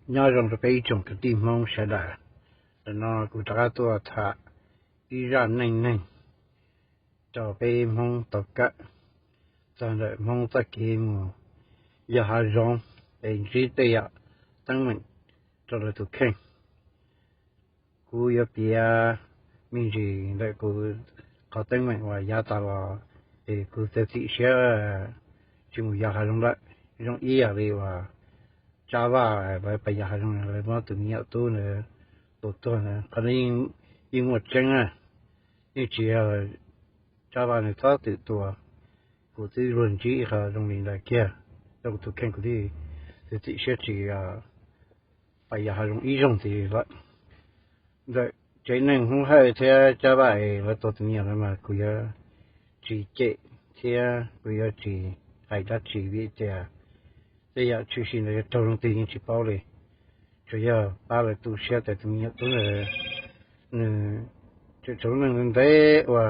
Nyob zoo rau peb ib tsoom kwv tij Hmoob sawv daws. Ntawm no kuv rov qab tuaj tham ib zaj neej neeg rau peb Hmoob tau kawm txog ntawm Hmoob txoj kev mus yos hav zoov es ntsib tej yam teeb meem rau lawv tus kheej. Kuv yuav piav me ntsis ntawm kuv qhov teeb meem uas yav tas los es kuv txiav txim siab tsis mus yos hav zoov lawm, zoo ib yam li uas Tsab Vaj lawv pais yos hav zoov lawv muab tus me nyuam tub ntawd tua tuag ntawd. Qhov no yeej muaj tseeb na, yeej tsis yog Tsab Vaj nws txhob twm tua, kuv twb luag ntsib ib qho zoo li ntawd kiag rau kuv tus kheej, kuv thiaj txiav txim siab tsis pais yos hav zoov ib zaug ntxiv lawm. Ntawm tsev neeg Hmoob Hawj thiab Tsab Vaj es lawv tua tus me nyuam ntawd mas kuv yuav tsis cem thiab kuv yuav tsis hais dab tsi vim tias tej yam tshwm sim ntawd yuav raug zoo twg yeej tsis paub li. Tsuas yog pab lawv tu siab tias tus me nyuam tub ntawd nws tseem tshuav lub neej ntev ua,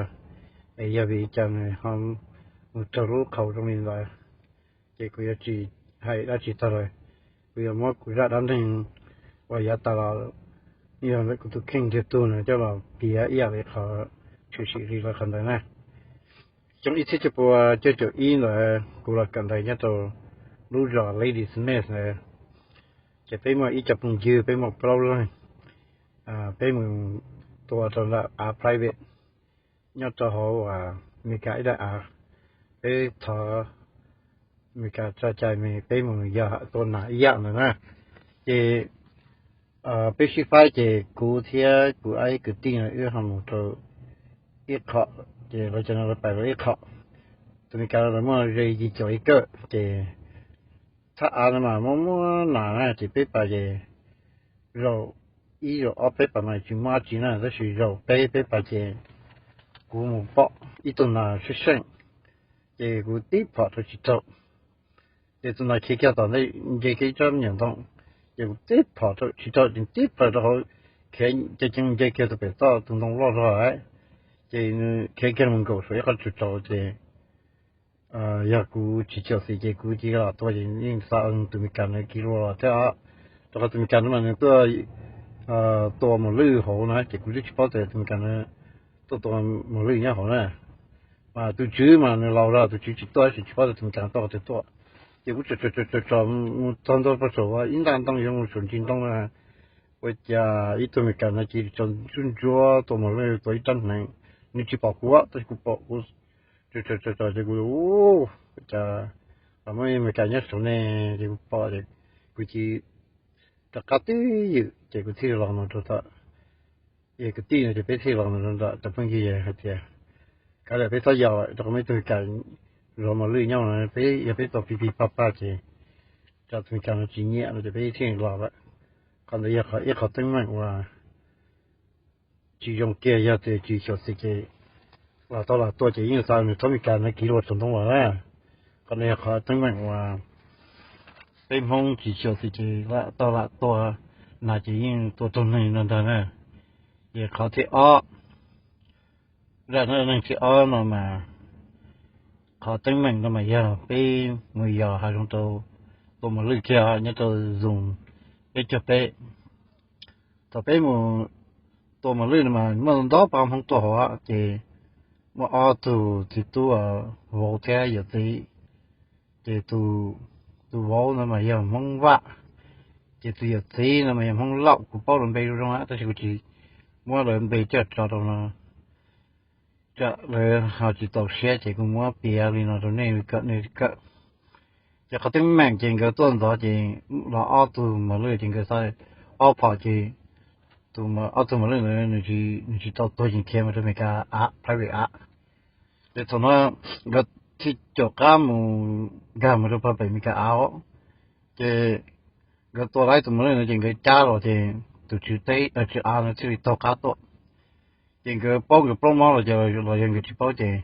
es yog vim li cas nws ho mus raug lub qhov zoo li ntawd. Ces kuv yuav tsis hais dab tsi tag lawm, kuv yuav muab kuv zaj dab neeg uas yav tas los yog ntawm kuv tus kheej ntiag tug no coj los piav ib yam li qhov tshwm sim li lawv qhov ntawd na. Xyoo ib txhiab cuaj pua cuaj caum ib ntawd kuv los kawm ntawv nyob rau lub zos Ladysmith ntawd, ces peb muaj ib co phooj ywg, peb muaj plaub leeg, peb mus tua rau ntawm av private nyob rau hauv Amelikas ib daim av. Peb thov Amelikas tso cai me peb mus yos tua nas ib yam ntawd na. Ces peb sib faib ces kuv thiab kuv ib kwv tij no wb ho mus rau ib qho, ces lawv cov no lawv pais rau ib qho. Tus Amelikas lawv muaj ze yim caum ib kawm ces thaj av no mas muaj muaj nas na, ces peb pais ces zaum ib zaum ob peb pais mas tsis muaj dab tsi na, tab sis zaum peb peb pais ces kuv mus pom ib tug nas seej seej, ces kuv tib phom rau tsis raug. Ces tus nas khiav kiag tom ntej nce kiag ib tsob me nyuam ntoo, ces kuv tib phom rau tsis raug, ces tib plaws rau hauv, khiav ceev ceev nce kiag rau pem toj tus ntoo loj zog lawm, ces nws khiav kiag mus nkaum saum ib qho tsaus tsaus ces yog kuv tsis xyuam xim ces kuv cia li los tua ces yeej xa tus Amelikas ntawd kiag los thiab, rau qhov tus Amelikas ntawd mas nws tuaj tua mos lwj hauv na, ces kuv twb tsis paub tias tus Amelikas ntawd tuaj tua mos lwj nyob hauv na. Mas tus tswv mas nws laus zog, tus tswv tsis tuaj, tsis paub tias tus Amelikas tuaj qhov twg tuaj. Ces kuv tsom tsom tsom tsom mus txog ntua rau saum ib ntaj ntoo yuav mus saum ntsis ntoo na, ua cas ib tug Amelikas no cia li tsaus ntuj ntsuab tua mos lwj tua ib rab hneev. Nws tsis pom kuv tab sis kuv pom kuv tsom tsom tsom ces kuv, ua cas muaj Amelikas nyob saum ne, ces kuv pom ces kuv cia li rov qab twb ywm ces kuv thiaj los mus rau tom kwv tij no ces peb thiaj los mus rau nram cov phooj ywg hais tias kav liam peb txhob yos lawm rau qhov muaj ib tug Amelikas zov mos lwj nyob no, peb yog peb tua pig pig pag pag ces tsam tus Amelikas no tsis nyiam no ces peb thiaj los lawm. Qhov ntawd yog qhov ib qhov teeb meem uas tsis zoo kiag, yog tias tsis xyuam xim ces lam tau lam tua ces yeej xav nws txhob Amelikas no kiv luag tsaus ntoo los na. Qhov no yog qhov teeb meem uas peb Hmoob tsis xyuam xim ces lam tau lam tua nas ces yeej tua raug neeg no ntag na. Ces qhov thib ob, zaj neeg thib ob no mas qhov teeb meem no mas yog peb mus yos hav zoov rau tua mos lwj kiag nyob rau zoos peb caug peb. Thaum peb mus tua mos lwj no mas muaj ntau pab Hmoob tuaj hauv ces muaj ob tug txiv tub vauv thiab yawm txiv. Ces tus vauv no mas yog Hmoob Vaj, ces tus yawm txiv no mas yog Hmoob Lauj. Kuv paub lawv npe zoo zoo tab sis kuv tsis muab lawv npe coj tso rau no, tsam lawv ho tsis txaus siab ces kuv muab piav li no rau nej kawm nej kawm. Ces qhov teeb meem ces nkawd tuaj ntxov ces los ob tug mos lwj ces nkawd xa ob phom ces tus, ob tug mos lwj ntawd nws tsis tau tuag ces khiav mus rau Amelikas av, private av. Ces thaum no nkawd thiaj caum qab mus nkag mus rau pem Amelikas av. Ces nkawd tua laib tus mos lwj ntawd ces nkawd cab los ces tus tswv teb tswv av no thiaj li taug qab tuaj. Ces nkawd paub nkawd plaub mob los ces los yog nkawd tsis paub ces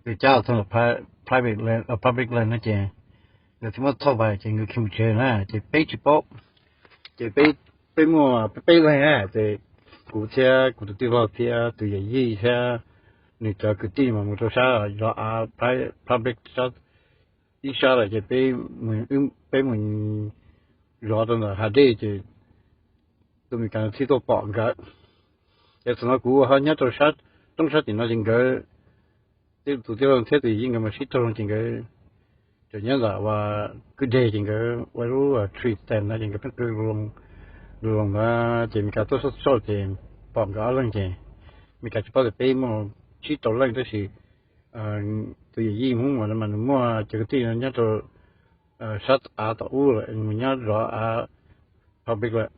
nkawd cab los txog private land, public land no ces nkawd thiaj muab thauj pais ces nkawd khiav mus tsev na ces peb tsis paub. Ces peb muaj peb leeg na, ces kuv thiab kuv tus tij laug thiab tus yawm yij thiab nws cov kwv tij mas mus rau sab zov av, public, ib sab lawm ces peb mus zov rau ntawm hav dej ces tus Amelikas thiaj tuaj pom nkawd. Ces thaum no kuv ho nyob rau sab roob sab tim no ces nkawd, tus tij laug thiab tus yawm yij nkawd mas sib raug ces nkawd tseem nyob ntawm uas kwj deg ces nkawd ua lub tree stand no ces nkawd pheej qw loo loo na. Ces Amelikas tuaj soj soj ces pom nkawd ob leeg ces Amelikas tsis paub tias peb muaj tsib rau leej tab sis tus yawm yij Hmoob mas nws muaj cov kwv tij nyob rau sab av tom ub lawm, mus nyob zov av public lawm.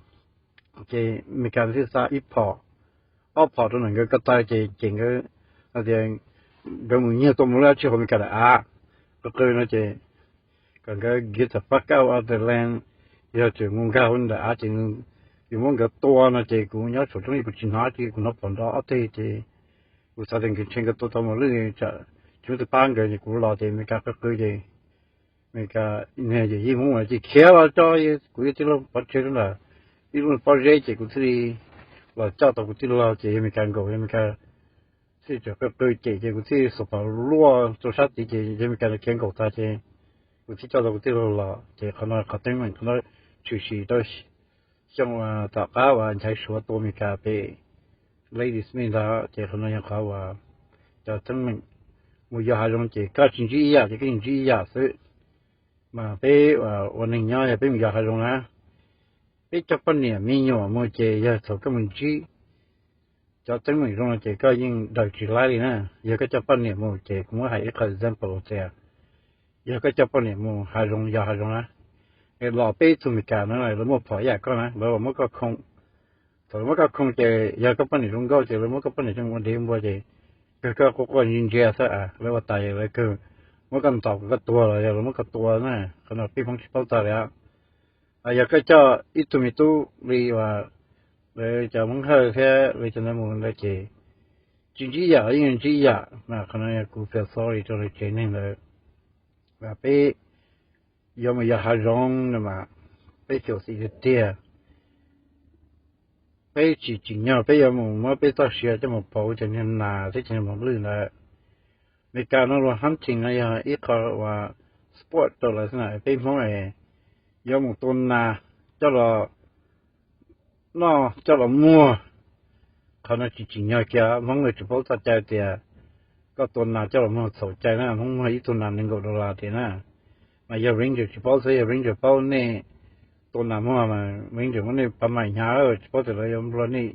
Ces Amelikas thiaj xa ib phom ob phom rau ntawm nkawd ko taw ces cem nkawd hais tias nkawd mus nyiag tau mus lub dab tsi hauv Amelikas daim av, qw qw no ces kom nkawd get the fuck out of the land, yog tseem mus nkag hauv ntawm av ces yuav muab nkawd tua no ces kuv nyob saum roob kuv tsis hnov ces kuv hnov phom nrov ob teg ces kuv xav tias nkawd ntshe nkawd tua tau mus lwj, tsis muaj tus pab nkawd ces kuv los ces Amelikas qw qw ces Amelikas niag yawm yij Hmoob ces khiav los tso, kuv yog tij laug pov tseg rau ntawm ib lub pob zeb ces kuv thiaj li los coj tau kuv tij laug ces yog Amelikas nkaum, Amelikas thiaj tseem qw qw cem ces kuv thiaj xov phom luaj rau sab tid ces yog Amelikas khiav nkaum tag ces kuv thiaj coj tau kuv tij laug los ces qhov no qhov teeb meem qhov no tshwm sim rau xyoo tom qab uas Nchaiv Suav tua Amelikas pem Ladysmith ntag ces qhov no yog qhov uas cov teeb meem mus yos hav zoov ces koj tsis ntsib ib yam ces koj ntsib ib yam xwb. Mas peb ua neeg nyob yog peb mus yos hav zoov na, peb coj poj niam me nyuam mus ces yog thaum koj mus ntsib cov teeb meem zoo no ces koj yeej daws tsis laib li na. Yog koj coj poj niam mus ces kuv muab hais ib qho example tias yog koj coj poj niam mus hav zoov yos hav zoov na, los peb tug Amelikas na lawv muaj phom ib yam koj na lawv los muab koj khoo. Thaum lawv muab koj khoo ces yog koj poj niam zoo nkauj ces lawv muab koj poj niam coj mus ua dev npua ces kawg koj quaj quaj ntsia ntsia xwb, lawv ua tas lawv kawg muab koj ntaus kom koj tuag los yog lawv muab koj tua na. Qhov no peb Hmoob tsis paub txog li. Yog koj coj ib tug me tub li uas lawv cov Hmoob Hawj thiab lawv cov ntawd mus ntawd ces tsis ntsib yam los yeej ntsib yam mas qhov no yog kuv feel sorry rau lawv tsev neeg ntawd. Peb yuav mus yos hav zoov no mas peb xyuam xim tiag tiag. Peb tsis tsim nyog peb yuav mus muab peb txoj sia coj mus pauv cov niag nas thiab cov niag mos lwj ntawd. Amelikas no luag hunting no yog ib qho uas sport rau lawv xwb na. Peb Hmoob yuav mus tua nas coj los noj coj los muag, qhov no tsis tsim nyog kiag. Hmoob lawv tsis paub txoj cai tias koj tua nas coj los muag txhaum cai na. Hmoob muag ib tug nas nees nkaum dollar tiag na. Mas yog ranger tsis paub xwb, yog ranger paub nej tua nas muag mas ranger muab nej pab maim hnyav, tsis paub tias lawv yuav nplua nej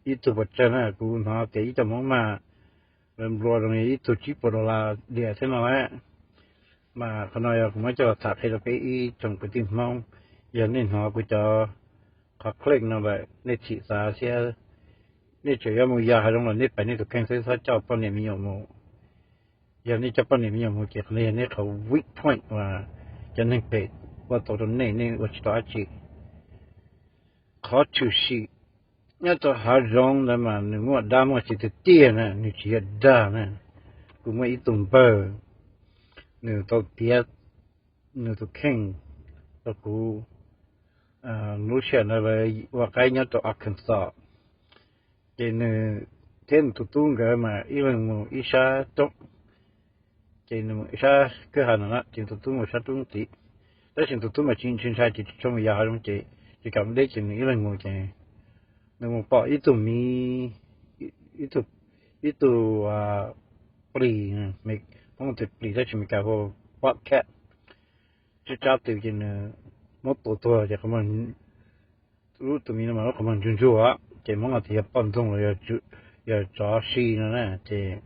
ib tug puas tsawg na. Kuv hnov tias ib co Hmoob mas lawv nplua zoo li ib tug tsib puas dollar diam thiab no. Mas qhov no yog kuv muab coj los tham qhia rau peb ib tsoom kwv tij Hmoob, yog nej hnov kuv cov qhov clip no lawm nej thim xav thiab, nej tseem yuav mus yos hav zoov los nej pab nej tus kheej xwb, txhob coj poj niam me nyuam mus. Yog nej coj poj niam me nyuam mus ces qhov no yog nej qhov weak point uas cov neeg phem ua tau rau nej, nej ua tsis tau dab tsi. Qhov tshwm sim nyob rau hav zoov ntawd mas nws muaj dab muaj tsi tiag tiag na, nws tsis yog dag na. Kuv muaj ib tug npawg, nws tau tiav nws tus kheej rau kuv lub sij hawm ntawd lawv ua qaib nyob rau Arkansas. Ces nws thiab nws tus tub nkawd mas ib leeg mus ib sab roob, ces nws mus ib sab kwj ha no na, ces tus tub mus sab roob tid. Tab sis tus tub mas tsis ntshai ntshai ces tsis tshua mus yos hav zoov ces tsis kam mus deb ces nws ib leeg mus ces nws mus pom ib tug miv, ib tug plis, Hmoob tias plis tab sis Meskas hu ua bobcat, tsab tsab tw ces nws muab tua tuag ces lub tus miv no mas lub qhov muag ntsuag ntsuag ces Hmoob tias yog poj ntxoog los yog tsov si no na ces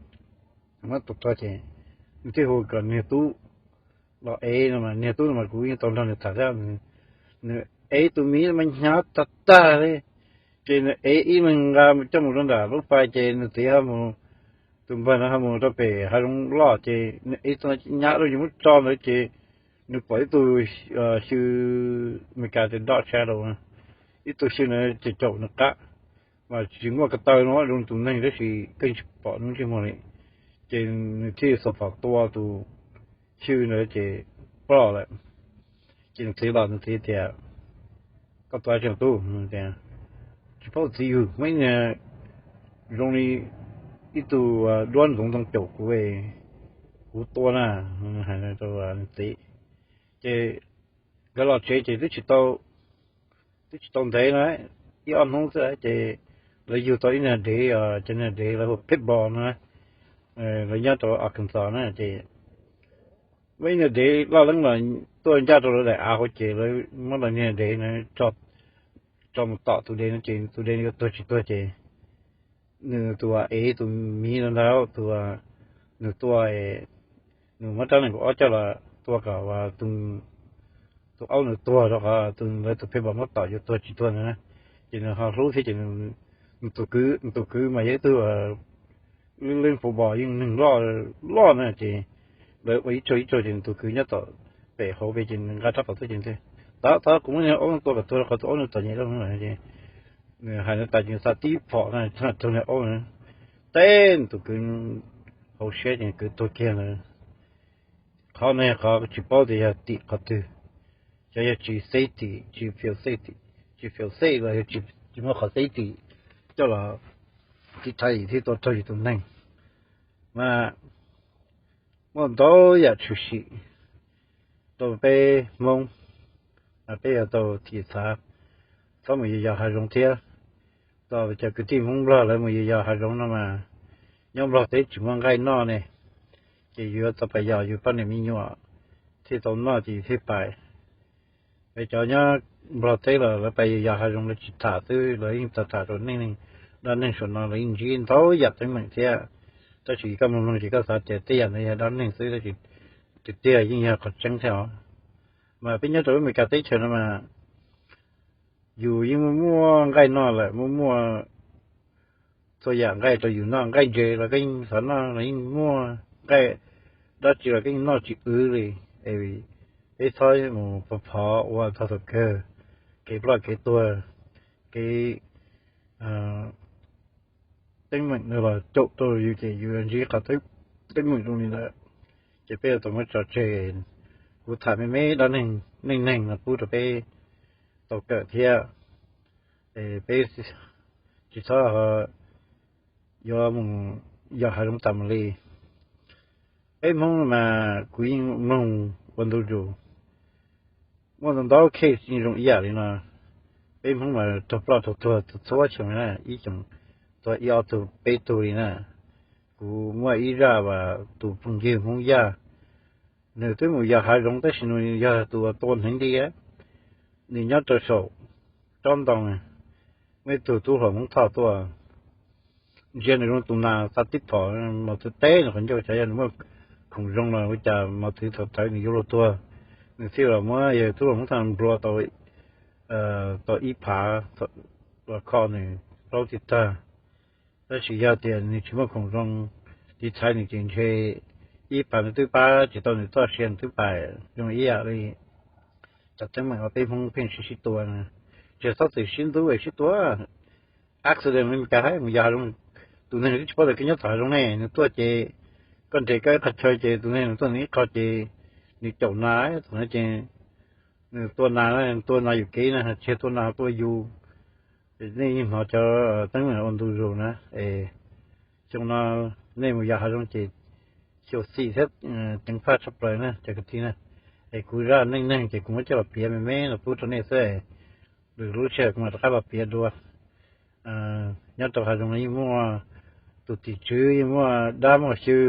muab tua tuag ces nws thiaj hu kom niag tub los ev no mas niag tub no mas kuv yeej tau nrog nws tham thiab. Nws ev tus miv no mas hnyav tag tag li, ces nws ev ib leeg nqa coj mus rau ntawm lub pas ces nws txiv ho mus, tus npawg no ho mus rau pem hav zoov loj ces nws ev tau nyab rau yus muab tso ntawd ces nws pom ib tug xyw Meskas tias dog shadow, ib tug xyw ntawd ces caum nws qab, mas tsis muaj ko taw no zoo tus neeg tab sis keej tsis pom lub ntsej muag li. Ces nws thiaj xov phom tua tus xyw ntawd ces ploj lawm. Ces nws txiv los nws txiv tias, koj tua tseem tub tias, tsis paub txiv yug muaj ib niag zoo li ib tug duab ntxoov ntoo caum kuv, kuv tua na, hais rau nws txiv. Ces nkawd los tsev ces twb tsis tau twb tsis tau ntev na, ib ob hnub xwb ces lawv yug tau ib niag dev, cov niag dev lawv hu pit bull no, lawv nyob rau Arkansas na ces muaj ib niag dev loj leeb los tuaj ncaj rau lawv daim av hauv ces lawv muab lawv niag dev no tso mus tom tus dev no ces tus dev no yuav tuag tsis tuag ces nws tus ev tus miv no ntag tus nws tua, nws muab rab nees nkaum ob coj los tua kom tus aub nws tuag rau qhov tus lawv tus pheej npam muab tom yuav tuag tsis tuag ntawd na. Ces nws ho hlub thiab ces nws tus kwv mas yog ib tug leej football yeej neeg loj loj na ces lawv ua ib tsuag ib tsuag ces nws tus kwv nyob tom pem hauv pes ces nws nqa rab phom tuaj ces nws tias, Tod tod, kuv muab niag aub tua kom tuag rau qhov tus aub nws tom nyem lawm. Nws hais no tas ces nws xa tib phom na raug niag aub na, teb nws tus kwv hauv siab ces nws kwv tuag kiag ntawd. Qhov no yog qhov tsis paub tias yog tim qhov twg, xyov yog tsis safety, tsis field safety, tsis field safe los yog tsis muaj qhov safety coj los tiv thaiv thiab tua raug yus tus neeg. Mas muaj ntau yam tshwm sim rau peb Hmoob, mas peb yuav tau thim xav txhob mus yos yos hav zoov thiab. Tos cov kwv tij Hmoob Nplog lawv mus yos yos hav zoov no mas nyob Nplog teb tsis muaj nqaij noj ne, ces yus yuav tau pais yos yus poj niam me nyuam thiaj tau noj ces yus thiaj pais. Peb cov nyob Nplog teb los lawv pais yos yos hav zoov lawv tsis tham xwb, lawv yeej tham tham rau neej neeg, dab neeg saum no lawv yeej ntsib ntau yam teeb meem thiab. Tab sis koj mloog mloog ces koj xav tias tej yam ntawd yog dab neeg xwb, tab sis tiag tiag yeej yog qhov tseeb thiab os. Mas peb nyob rau lub Amelikas teb chaws no mas yus yeej muaj muaj nqaij noj lawm, muaj muaj txhua yam nqaij rau yus noj, nqaij ntses los koj yeej xav noj los yeej muaj, nqaij dab tsi los koj yeej noj tsis wb li. Es peb txhob mus phov phov ua txog thaum kawg, kev ploj kev tuag, kev teeb meem no los caum rau yus ces yus ntsib qhov teeb meem zoo li ntawd. Ces peb yuav tau muab tso tseg. Kuv tham me me dab neeg neej neeg no pub rau peb tau kawm thiab. Peb tsis txhob yuav mus yos hav zoov tas mus li. Peb Hmoob mas kuv yeej mloog ua ntu zus, muaj ntau ntau case yeej zoo ib yam li no. Peb Hmoob mas raug ploj raug tuag txhua txhua xyoo na, ib xyoos tuag ib ob tug peb tug li na. Kuv muaj ib zaj uas tus phooj ywg Hmoob Yaj, nws twb mus yos hav zoov tab sis nws yog tus uas tua hneev li, nws nyob rau saum tsob ntoo, muaj ib tug tub hluas Hmoob Thoj tuaj ntsia nws zoo tus nas xa tib phom mos txwv teb nws qhov ncauj, xyov yog nws muaj khoom zoo los ua cas mos txwv thaum ntawd nws yuav luag tuag. Nws thiaj los muab yawg tub hluas Hmoob Thoj nplua tau ib phav los kho nws plaub tib tag. Tab sis yog tias nws tsis muaj khoom zoo tiv thaiv nws ces ntshe ib phav nws twb pab tsis tau nws txoj sia nws twb pais zoo ib yam li cov teeb meem uas peb Hmoob pheej sib sib tua na. Tsis txhob txwm sib ntub sib tua. Accident li Meskas hais mus yos hav zoov, tus neeg twb tsis paub tias koj nyob tom hav zoov ne, nws tuaj ces koj nres koj ib qho chaw ces tus neeg nws tuaj nws ib qho ces nws caum nas thaum no ces nws tua nas, tua nas yuam kev na, tsis yog tua nas tua yus. Nej yeej hnov cov teeb meem ua ntu zus na. Es xyoo no nej mus yos hav zoov ces xyuam xim thiab ceev faj tshaj plaws na cov kwv tij na. Es kuv zaj neej neeg ces kuv muab coj los piav me me los pub rau nej xwb, lwm lub sij hawm kuv mam rov qab los piav dua. Nyob rau hav zoov no yeej muaj tus tim tswv, yeej muaj dab muaj xyw,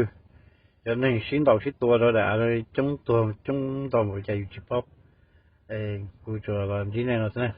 cov neeg sib ntaus sib tua rau daim av coob tuag coob ntau npaum cas yus tsis paub. Kuv tsuas los ntsib nej no xwb na.